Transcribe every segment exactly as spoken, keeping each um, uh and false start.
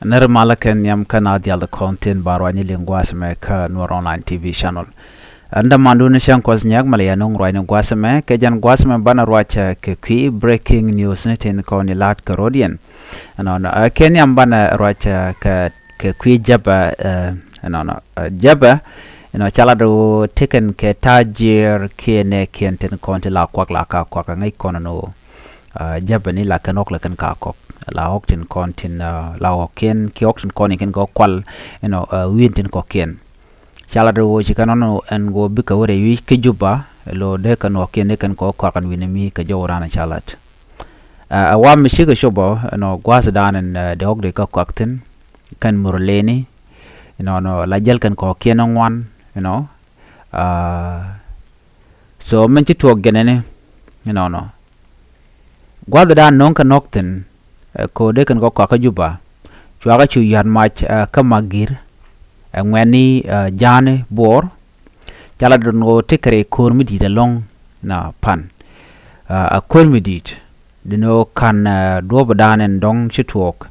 Nɛr malä kɛ nhiam kä na dial di kɔn thin ba ruacni liŋ gua̱a̱th mɛ kä Nuɔr Online T V channel. Ɛn dämandu ni cäŋ kuɔth nyɛk mɛ lɛ yɛ nuŋ ruacni gua̱a̱th mɛ kɛ jɛn gua̱a̱th mɛ banɛ ruac kɛ kui̱ breaking news ni tin kɔn i la̱t kɛ rɔ̱diɛn. Ɛnɔnɔ kɛ nhiam banɛ ruac kɛ kɛ kui̱ jɛpɛ. Ɛnɔnɔ jɛpɛ. Ɛnɔ ca lat ɣöö tekɛn kɛ ta̱a̱ jiɛɛr kiɛ nɛɛkiɛn tin kɔn ti la kuak la ka kuak ŋäc kɔn ɛn ɣöö jɛpɛ ni la kɛn ɣɔk la kɛn ka kɔk la ɣɔk tin kɔn tin la ɣɔkiɛn kiɛ ɣɔk tin kɔn in kɛn kɛ kual. Ɛnɔ wi̱i̱n tin kɔkiɛn ca lat ɣöö ci kɛn ɣɔn ɛn ɣöö bikɛ wä rɛy wi̱c kä Juba. Lo dee kɛn ɣɔkiɛn dee kɛn kɛ kuak ɛn wi̱n mi kɛ jɔw ran ca lat. Ɛ wa mi cikɛ copɔ ɛnɔ gua̱a̱th dan ɛn dee ɣɔk dee kä kuak thin kɛn mur leni. Ɛnɔnɔ la jäl kɛn kɔkiɛn ŋuan. Ɛnɔ so min ci tuɔɔk gɛnɛni. Ɛnɔnɔ gua̱th dan no̱o̱ŋ kɛ nɔk thin. Ko̱dɛ kɛn kɔ kɔakä Juba cuakä cu yɔ̱a̱t mac kä Magir. Ɛ ŋuɛ̈tni ja̱a̱ni buɔɔr ca la dɔ̱n ɣöö ti kɛ rɛy ko̱r mi di̱i̱t ɛlɔ̱ŋ. Na pan a ko̱r mi di̱i̱t. Duni ɣöö ka̱n duɔ̱ɔ̱p dan ɛn dɔ̱ŋ ci tuɔɔk.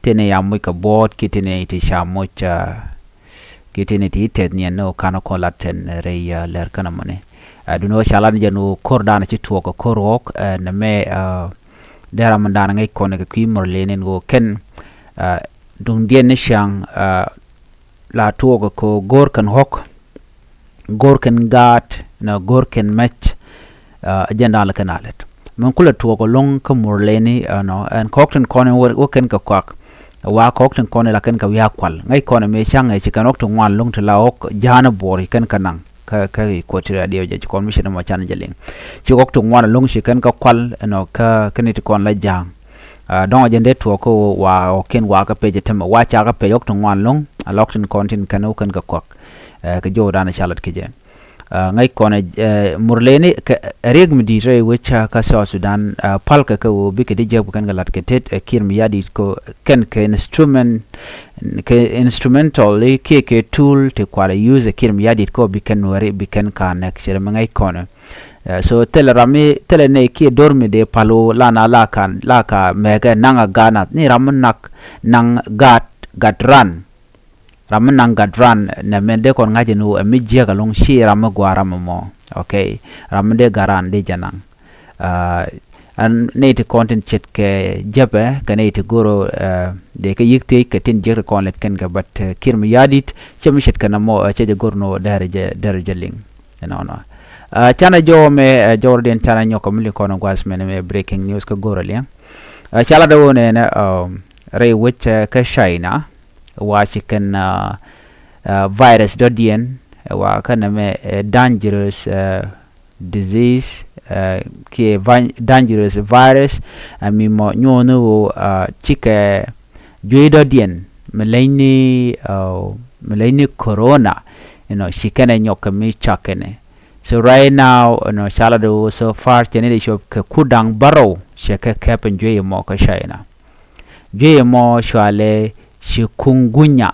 Tëë ni ya moc kɛ buɔɔt kiɛ tëë ni ti ca moc kiɛ tëë ni ti tɛth niɛn ni ɣöö ka̱n kɔn lat tɛn rɛy lɛr kɛn amɔni. Duni ɣöö ca lat ni jɛn ɣöö ko̱r dan ci tuɔɔk kɛ ko̱r ɣɔ̱k nɛ mɛ. Dee ram mi dan ŋäc kɔn kɛ kui̱ mur leni ɛn ɣöö kɛn duŋdiɛn ni ciaŋ la tuɔɔk kɛ go̱o̱r kɛn ɣɔ̱k. Go̱o̱r kɛn gaat na go̱o̱r kɛn mɛc. Ɛ jɛn da̱a̱n lɛ kɛn a lät min kulɛ tuɔɔk ɛlɔ̱ŋ kä mur leni ɛnɔ ɛn kɔk tin kɔn wä kɛn kɛ kɔak. Wa kɔk tin kɔn la kɛn kɛ wi̱i̱ a kual ŋäc kɔn mëë ca̱ŋ ɛ ci kɛn ɣɔk ti ŋuan lo̱ŋ ti la ɣɔk ja̱a̱n ɛ buɔr ci kɛn kɛ naŋ kä kä i̱ kuɔt ti radio jɛ ci kɔn mi ci ni mɔ can jɛ liŋ. Ci ɣɔk ti ŋuan ɛlɔ̱ŋ ci kɛn kɛ kual ɛnɔ kä kɛn ti kɔn la ja̱a̱ŋ. Dɔ̱ŋ a jɛn dee tuɔɔk kä wa ɣɔkiɛn wa kä pec ɛ tämɛ wa ca kä pec ɣɔk ti ŋuan lo̱ŋ a lɔk tin kɔn tin kɛn wä kɛn kɛ kɔak. Kɛ jɔw dan ɛ ca lat kɛ jɛ. Ŋäc kɔn ɛ mur leni kɛ riɛk mi di̱i̱t rɛy wec kä South Sudan. Pal kɛ kɛ ɣöö bikɛ di jek bi kɛn kɛ lat kɛ tet ɛ Kiir Mayardit kɛ kɛn kɛ instrument kɛ instrumental kiɛ kɛ tool ti kualɛ use ɛ Kiir Mayardit kɛ ɣöö bi kɛn nuɛri bi kɛn ka nɛk cɛ rɛ mi ŋäc kɔn ɛ. So thilɛ ram mi thilɛ nɛy kiɛ do̱r mi dee pal ɣöö la na la ka la ka mɛkɛ naŋ a gaat nath ni ram mi nak naŋ gaat gat ran. Ram mi naŋ gat ran nɛ mɛn dee kɔn ŋa̱c ɛn ɣöö ɛ mi jiäk ɛlɔ̱ŋ ci ram mi gua̱a̱r ram ɛmɔ. Ok. Ram mi dee gat ran dee jɛ naŋ. Ɛn nɛy ti kɔn tin ce̱tkɛ jɛpɛ kɛ nɛy ti go̱r ɣöö dee kɛ yi̱k thiec kɛ tin jiäk ti kɔn lɛt kɛn kɛ but Kiir Mayardit cɛ mi ce̱tkɛ nɔmɔ cɛ jɛ go̱r ni ɣöö dɛrɛ jɛ dɛrɛ jɛ liŋ. Ɛnɔnɔ canɛ jɔw mɛ jɔwrɛ diɛn canɛ nyɔk kɛ mi liŋ kɔn gua̱a̱th mɛn mɛ breaking news kä go̱r ɛ liɛŋ. Ca lat ɛ ɣöö nɛnɛ rɛy wec kä China. Wa ci kɛn virus dɔ̱diɛn wa kä nɛmɛ dangerous disease kiɛ dangerous virus. Mi mɔ nyuɔ̱n ni ɣöö cikɛ juey dɔ̱diɛn mi leny ni mi leny ni corona. Inɔ ci kɛn ɛ nyɔk kɛ mi cak kɛnɛ. So right now inɔ ca lat ɛ ɣöö so far cɛ ni di cop kɛ kut da̱ŋ bärɔw cɛ kɛ kɛp in juey mɔ kä China. Juey mɔ cualɛ chikungunya.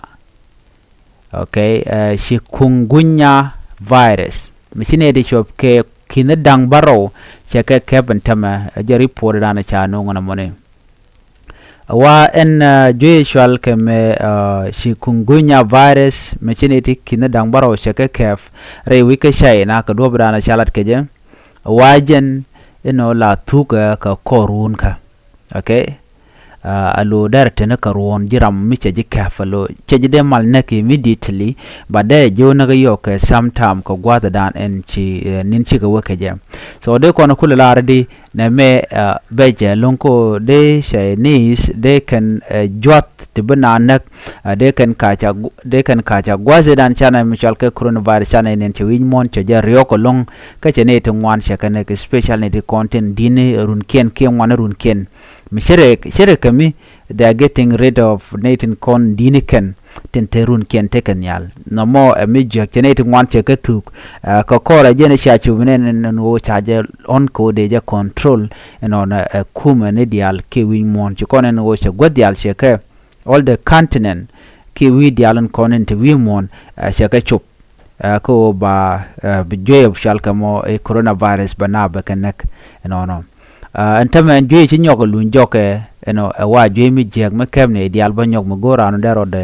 Ok. Chikungunya virus mi ci nɛy ti cuɔp kɛ ki̱n da̱ŋ bärɔw cɛ kɛ kɛp in tämɛ. Jɛ report dan ca no̱o̱ŋ ɛn ɛmɔni. Wa ɛn juey cual kɛ mɛ chikungunya virus mi ci nɛy ti ki̱n da̱ŋ bärɔw cɛ kɛ kɛp rɛy wi̱c kä China kɛ duɔ̱p dan ca lat kɛ jɛ. Wa jɛn inɔ la thukä kɛ kɔr ruun kä. Ok. A lo̱o̱ dɛr teni kɛ ruɔ̱n ji̱ ram mi cɛ ji̱ kɛp a lo̱o̱ cɛ ji̱ dee mal näk immediately. But dee ji̱ wä näk yɔk kɛ sometime kɛ gua̱th dan ɛn ci nin cikɛ wä kɛ jɛ. So dee kɔn kulɛ lar di nɛ mɛ bɛ jɛ lo̱ŋ ko dee Chinese dee kɛn juath ti bi na näk. Dee kɛn kaca dee kɛn kaca gua̱th dan canɛ mi cɔal kɛ coronavirus canɛ nɛn cɛ wi̱c muɔ̱n cɛ jɛ riɔk kɛ lo̱ŋ. Kä cɛ nɛy ti ŋuan cɛ kɛ näk especially nɛy ti kɔn tin di̱ni runkiɛn kiɛ ŋuan runkiɛn. Mi cɛ rɛ cɛ rɛ kɛ mi they are getting rid of nɛy tin kɔn di̱ni kɛn tin te runkiɛn tekɛ nhial. Nɔmɔ ɛ mi jiäk cɛ nɛy ti ŋuan cɛ kɛ thuk. Kɛ kɔr ɛ jɛn ɛ ca cup nɛn ɛn ɣöö ca jɛ ɣɔn kɛ ɣöö dee jɛ control. Ɛnɔnɔ ɛ kumɛ ni diaal kiɛ wi̱c muɔ̱ɔ̱n ci kɔn ɛn ɣöö cɛ guäth diaal cɛ kɛ all the continent kiɛ wi̱i̱ diaal in kɔn in te wi̱i̱ muɔ̱ɔ̱n cɛ kɛ cop. Kä ɣöö ba bi juey ɛ cual kɛ mɔ i̱ coronavirus bɛ na bɛ kɛ näk. Ɛnɔnɔ ɛn tämɛ ɛn juey ci nyɔk ɛ luny jɔkɛ ɛnɔ ɛ wa juey mi jiɛk mi kɛp ni diaal bä nyɔk mi go̱o̱r raan dee rɔɔdɛ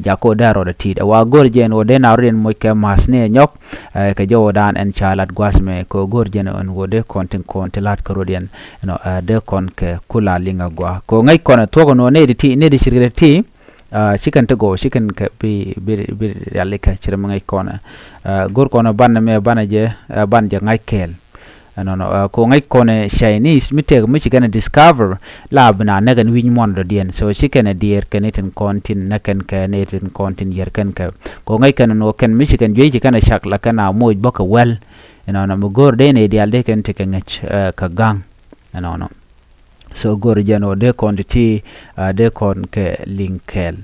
jak kɛ ɣöö dee rɔɔdɛ ti̱i̱t. Ɛ wa go̱o̱r jɛ ɛn ɣöö dee na rɔɔdiɛn moc kɛ ma̱a̱th ni ɛ nyɔk, ɛ, kɛ jɛ ɣöö daan ɛn ca lat gua̱a̱th mɛ kɛ ɣöö go̱o̱r jɛ ɛn ɣöö dee kɔn tin kɔn ti la̱t kɛ rɔɔdiɛn, ɛnɔ, ɛ, dee kɔn kɛ kula liŋ a gɔaa. Kɛ ɣöö ŋäc kɔn ɛ thuɔ̱k ɛn ɣöö nɛy ti ti, nɛy ti cirkɛ ti ti, ɛ, ci kɛn ti gɔw, ci kɛn kɛ bi, bi, bi riali kɛ cirɛ mi ŋäc kɔn ɛ. Ɛ, go̱o̱r kɔn ɛ banɛ mɛ banɛ jɛ, ɛ, banɛ jɛ ŋa̱c kɛɛl. Ɛnɔnɔ, ɛ, kɛ ɣöö ŋäc kɔn ɛ Chinese mi tëëk mi ci kɛn ɛ discover la bi na näk ɛn wi̱c muɔ̱ɔ̱n dɔ̱diɛn. So ci kɛn ɛ diɛɛr kɛn i̱ tin kɔn tin näk kɛn kɛ ni tin kɔn tin yɛr kɛn kɛ. Kɛ ɣöö ŋäc kɛn ɛn ɣöö kɛn mi ci kɛn juey ci kɛn ɛ cak la kɛn a moc bä kɛ wäl. Ɛnɔnɔ mi go̱o̱r dee nɛy diaal dee kɛn ti kɛ ŋäc, ɛ, kɛ ga̱ŋ. Ɛnɔnɔ. So go̱o̱r jɛn ɣöö dee kɔn ti ti, ɛ, dee kɔn kɛ liŋ kɛɛl.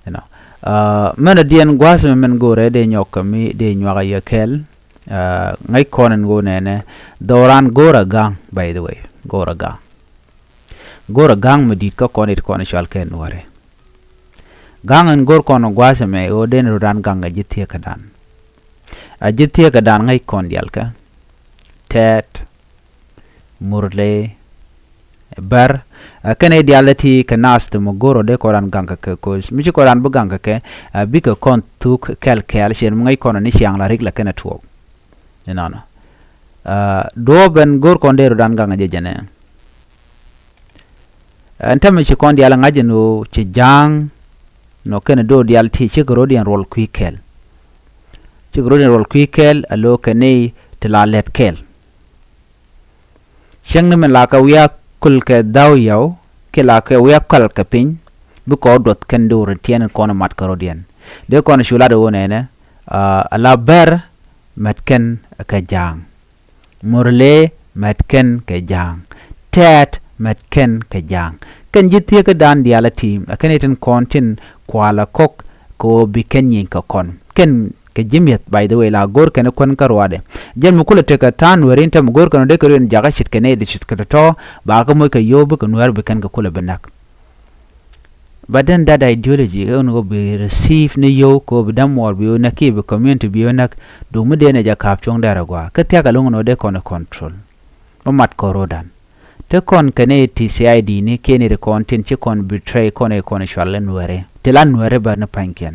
Ɛnɔ. Ɛ, mɛn ɛ diɛn gua̱a̱th mɛ mɛn go̱o̱rɛ dee nyɔk kɛ mi dee nyuak a yɛ kɛɛl. Ɛ, ŋäc kɔn ɛn ɣöö nɛnɛ dhɔran go̱o̱r a ga̱ŋ, by the way, go̱o̱r a ga̱ŋ. Go̱o̱r a ga̱ŋ mi di̱t kä kɔn it kɔn cual kɛ nuɔ̱ɔ̱ri. Ga̱ŋ ɛn go̱o̱r kɔn gua̱a̱th ɛmɛ ɣöö den rut an ga̱ŋ a ji̱ thieekädan. A ji̱ thieekädan ŋäc kɔn diaal kä Tɛt, Murle, Bär, ɛ, kɛn i̱ diaal ti kɛ naath ti mi go̱o̱r ɔ dee kɔn raan gaŋ kɛ kɛ, 'cause mi ci kɔn raan bi gaŋ kɛ kɛ, ɛ, bikɛ kɔn thuk kɛl kɛɛl ciɛn mi ŋäc kɔn ni ciaŋ la rik la kɛn ɛ tuɔɔk. Inɔnɔ. Ɛ, duɔɔp ɛn go̱o̱r kɔn dee rut raan gaŋ jɛ jɛnɛ. Ɛn tämɛ ci kɔn diaal ŋa̱c ɛn ɣöö ci ja̱a̱ŋ nɔ kɛn do̱r diaal ti cikɛ rɔ̱diɛn ruɔl kui̱ kɛl. Cikɛ rɔ̱diɛn ruɔl kui̱ kɛl a lo̱ kɛn i̱ ti la lɛt kɛl. Cäŋ ni min la kɛ wiak kul kɛ dhäu yɛw kiɛ la kɛ wiak kɔl kɛ piny, bi kɔn duɔth kɛn do̱r tiɛn kɔn mat kɛ rɔ̱diɛn. Dee kɔn cu lat ɣöö nɛnɛ, ɛ, ala Bär mɛt kɛn kɛ ja̱a̱ŋ. Murle mɛt kɛn kɛ ja̱a̱ŋ. Tɛt mɛt kɛn kɛ ja̱a̱ŋ. Kɛn ji̱ thieekädan diaal a ti̱i̱m, ɛ kɛn i̱ tin kɔn tin kualɛ kɔk kɛ ɣöö bi kɛn nyieny kɛ kɔn. Kɛn kɛ ji̱ mi̱eth, by the way, la go̱o̱r kɛn kuän kä ruaadɛ. Jɛn mi kulɛ tekɛ tha̱a̱ŋ nuääri in tɛm go̱o̱r kɛn ɔ dee kɛ ruëën jakä ce̱tkɛ nɛy di ce̱tkɛ tɔ̱tɔ̱, ba kä moc kɛ yio̱w bikɛ nuäär bi kɛn kɛ kulɛ bi näk. But then that ideology, ɛ ɣän ɣöö bi receive ni yio̱w kɛ ɣöö bi dämuɔɔr bi ɣöö näk kiɛ bi community bi ɣöö näk, duŋ mi dee nɛ jɛ ka̱a̱p cuɔ̱ŋ dɛr agɔaa. Kä thia̱k ɛlɔ̱ŋ ɛn ɣöö dee kɔn ɛ control. Bä mat kɔn ro̱dan. Te kɔn kɛ nɛy ti C I D ni kiɛ nɛy ti kɔn tin ci kɔn betray kɔn ɛ kɔn cual ɛ nuääri. Ti la nuääri bä ni pa̱nykiɛn.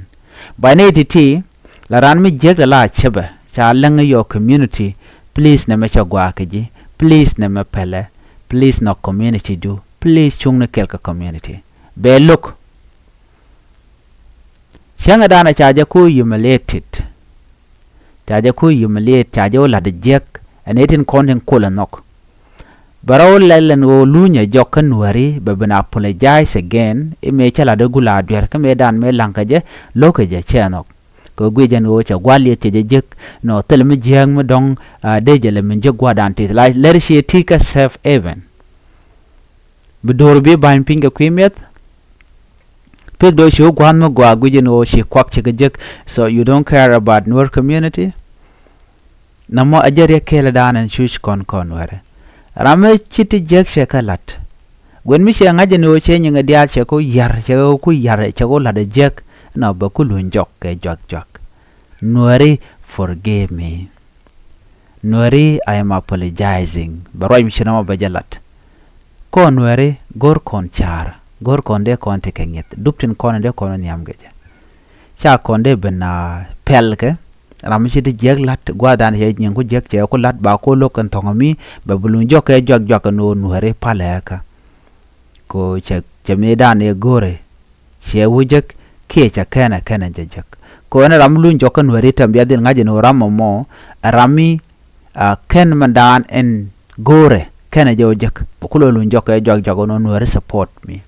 Ba nɛy ti ti, la raan mi jiäk la la cäpɛ, ca läŋ i̱ your community, please nɛmɛ cɛ gɔaa kɛ ji̱, please nɛmɛ pɛlɛ, please nhɔk community du, please cuŋni kɛɛl kɛ community. Bɛ lo̱k. Cäŋɛ danɛ ca jɛ ku humiliated. Ca jɛ ku humiliate, ca jɛ wä la̱t jiäk, ɛn ɛ tin kɔn tin kol ɛ nhɔk. Bɛ rɔw lɛl ɛn ɣöö lunyɛ jɔk kä nuääri, bɛ ben apologize again, i̱ mëë cä la̱t i̱ gula duer, kä mëë dan mëë la̱ŋ kɛ jɛ, lo̱kɛ jɛ cɛ nhɔk. Kɛ guic ɛn ɣöö cɛ gua̱l yɛ cɛ jɛ jiäk, nɔ thil mi jiääk mi dɔ̱ŋ, a, dee jɛ lɛ min jiäk gua̱dan tith. La lɛr ciɛ ti kä safe haven. Bi do̱r bi ba̱ny piny kɛ kui̱ mi̱eth. Pek do̱ ci wä gua̱a̱th mi gɔaa guic ɛn ɣöö ci kuak cɛ kɛ jiäk. So you don't care about Nuer community? Nɔmɔ a jɛ riɛk kɛɛl dan ɛn cuc kɔn kɔn wɛrɛ. Ram mi ci ti jiäk cɛ kɛ la̱t. Guɛn mi cɛ ŋa̱c ɛn ɣöö cɛ nyiŋɛ diaal cɛ ku ya̱r, cɛ ku ya̱r, cɛ ku la̱t ɛ jiäk. Nɔ bɛ ku luny jɔk kɛ juak juak. Nuääri, forgive me. Nuääri, I am apologizing. Bɛ ruac mi ci nɔmɔ bɛ jɛ la̱t. Kɔn nuääri, go̱r kɔn ca̱r. Go̱r kɔn dee kɔn ti kɛ ŋi̱eth. Dup tin kɔn dee kɔn nhiam kɛ jɛ. Ca kɔn dee ben a pɛl kɛ. Ram mi ci ti jiäk la̱t, gua̱a̱th dan cɛ nyiŋ ku jiäk cɛ ku la̱t, ba ku lo̱k kɛn thɔ̱ŋ mi, bɛ bi luny jɔk kɛ juak juak kɛ no̱o̱ŋ nuääri palɛ kä. Ko cɛ, cɛ mi dan ɛ go̱rɛ. Cɛ wä jek kiɛ cɛ kɛnɛ kɛnɛ jɛ jek. Kɛ ɣän ram mi luny jɔk kä nuääri tɛm bia dhil ŋa̱c ɛn ɣöö ram mɔmɔ ɛ ram mi, a, kɛn mɛn daan ɛn go̱o̱rɛ kɛnɛ jɛ wä jek. Bɛ kulɛ luny jɔk kɛ juak juak ɛn ɣöö nuääri support mi.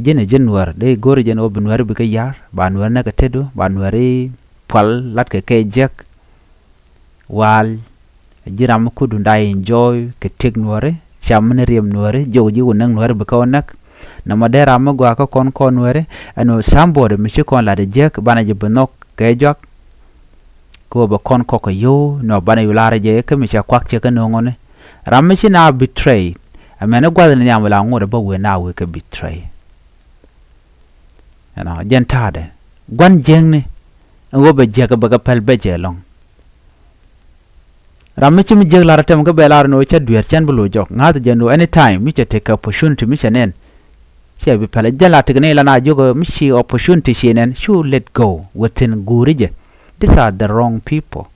Ji̱n ɛ ji̱n nuäär dee go̱o̱rɛ jɛn ɣöö bi nuääri bikɛ ya̱r, ba nuääri näk kɛ tetdu, ba nuääri pual la̱tkɛ kɛ jek. Wal ji̱ ram mi kudun da enjoy kɛ tiek nuääri, cam mi ni riɛm nuääri, jiök ji̱ wä näk nuääri bi kä wä näk. Nɔmɔ dee ram mi gɔaa kä kɔn kɔn nuääri, ɛn ɣöö somebody mi ci kɔn lat jiäk banɛ jɛ bi nhɔk kɛ juak. Kɛ ɣöö bɛ kɔn kɔk kɛ yio̱w nɔ banɛ yu lar jɛ kä mi cɛ kuak cɛ kä no̱o̱ŋɔni. Ram mi ci na betray, ɛmɛn i̱ gua̱th ni nhiam la ŋot ɛ bä wëë na wëë kɛ betray. Ɛnɔ jɛn ta̱a̱dɛ gua̱n jiäkni ɛn ɣöö bɛ jiäk bɛ kɛ pɛl bɛ jɛ ɛlɔ̱ŋ. Ram mi ci mi jiäk lar a tɛm kä bɛ lar ni wä cä dueer cɛn bi lo̱c jɔk ŋa̱th jɛ ni wä anytime mi cɛ tekɛ opportunity mi cɛ nɛn. Ciɛ bi pɛlɛ jɛ la tekɛ ni la na jiök mi ci opportunity ci nɛn cu let go within guuri jɛ. These are the wrong people.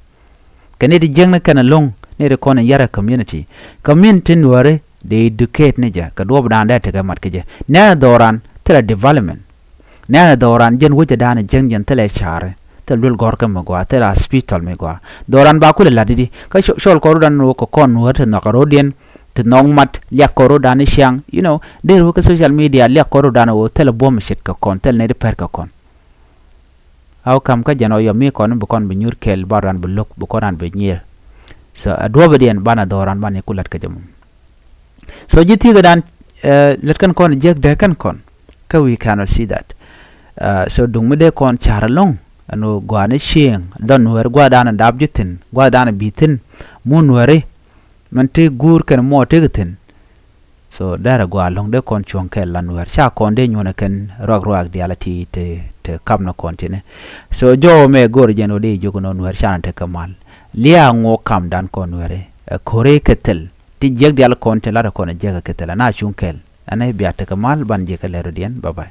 Kɛ ni ti jiäkni kɛn ɛlɔ̱ŋ ni ti kɔn in yɛrɛ community. Community nuääri dee educate ni jɛ kɛ duɔ̱ɔ̱pdan dee tekɛ mat kɛ jɛ. Nɛɛnɛ dhɔran thilɛ development. Nɛɛnɛ dhɔran jɛn wecɛ dan jiäkni jɛn thilɛ ca̱ri. Thilɛ duel gɔ̱rkä mi gɔaa, thilɛ hospital mi gɔaa. Dhɔran ba kulɛ la̱t i̱di. Kä cɔl kɔn rutdan wä kɛ kɔn nuääri ti nhɔk kɛ rutdiɛn, ti nhɔk mat, liak kɔn rutdan i̱ ciaŋ. You know, dee wä kä social media liak kɔn rutdan wä thilɛ buɔ̱m ce̱tkɛ kɔn, thilɛ nɛy ti pɛrkɛ kɔn. How come kä jɛn ɔ yɔ mi kɔn bi kɔn bi nyuur kɛɛl ba ran bi lo̱k bi kɔn ran bi nyier. So a duɔ̱ɔ̱pidiɛn banɛ dhɔran banɛ ku la̱t kä jɛ mɔ. So ji̱ thi̱i̱kädan, lät kɛn kɔn jiäk dee kɛn kɔn. Kä we cannot see that. So duŋ mi dee kɔn ca̱r ɛlɔ̱ŋ ɛn ɣöö gɔaa ni cieŋ dhɔn nueer gua̱a̱thdan dap ji̱ thi̱n gua̱a̱thdan bi thi̱n. Mun nueeri min ti guur kɛn mɔ tëk thi̱n. So derɛ gɔaa ɛlɔ̱ŋ dee kɔn cuɔ̱ŋ kɛɛl la nueer ca kɔn dee nyuɔ̱n ɛ kɛn ruak ruak diaal ti ti ti kap ni kɔn tini. So jɔwä mɛ go̱r jɛn ɣöö dee jiök ɛn ɣöö nueer canɛ tekɛ mal. Lia̱a̱ ŋuɔk kamdan kɔn nueeri ɛ ko̱ri kɛ thil ti jiäk diaal kɔn ti lat ɛ kɔn ɛ jiäk ɛ kɛ thil ɛn a cuŋ kɛɛl. Ɛn ɛ bia tekɛ mal ban jiäk ɛ lɛr rɔ̱diɛn. Bye bye.